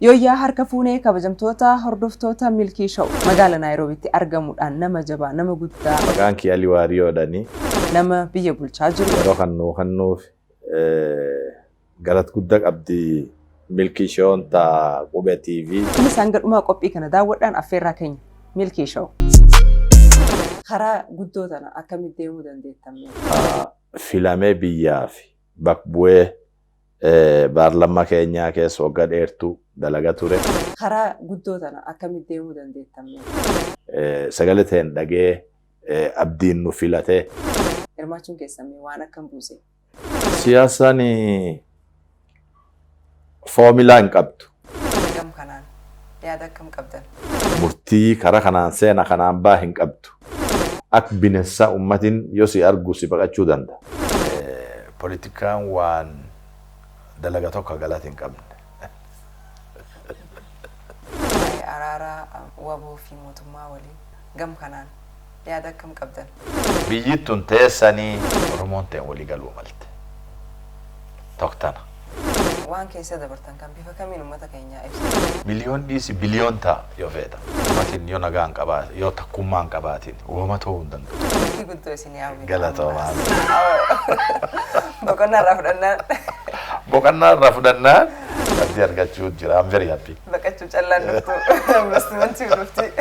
Yooyyaa, harka fuunee kabajamtoota hordoftoota Milkii Show, magaala Naayiroobitti argamuudhaan nama jabaa, nama guddaa. Maqaan kiyya Alii Waariyoodhani. Nama biyya bulchaa jiru. Yeroo kan nuu kennuuf galata guddaa qabdi Milkii Shown ta Qubee TV. Kunis hanga dhumaa qophii kana daawwadhaan affeerraa keenya Milkii Show. Karaa guddoo tana akkamitti deemuu dandeettan? Filamee biyyaaf bakka bu'ee baarlammaa keenyaa keessa waggaa dheertuu dalagaa ture. Karaa guddoo tana akkamitti deemuu dandeettan? Sagalee ta'een dhagee abdiin nu filatee. Hirmaachuun keessan waan akkam buuse? Siyaasaan foomilaa hin qabdu. Gam kanaan yaada akkam qabdan? Murtii karaa kanaan seena kanaan baa hin qabdu. Akka bineensaa uummatiin yoo si argu si baqachuu danda'a. Politikaan waan dalaga tokko galata hin qabne. Araaraa WBO fi mootummaa waliin gam kanaan yaada akkam qabdan? Biyyi tun teessanii Oromoon ta'e walii galuu malte. Toktana. Waan keessa dabartan kan bifa kamiin uummata keenyaa ibsa? Miliyoon dhiisi, biliyoon ta'a yoo feeta. Uummatiin yoo nagaa hin qabaatin, yoo takkummaa hin qabaatin, uumama ta'uu hin danda'u. Milkii guddoo isin yaa'u. Galatoomaa. Boqonnaa irraa fudhannaan. Boqonnaa irraa fudhannaan abdii argachuu jira. I'm very happy. Baqachuu callaan dhuftu. Investimentii dhufti.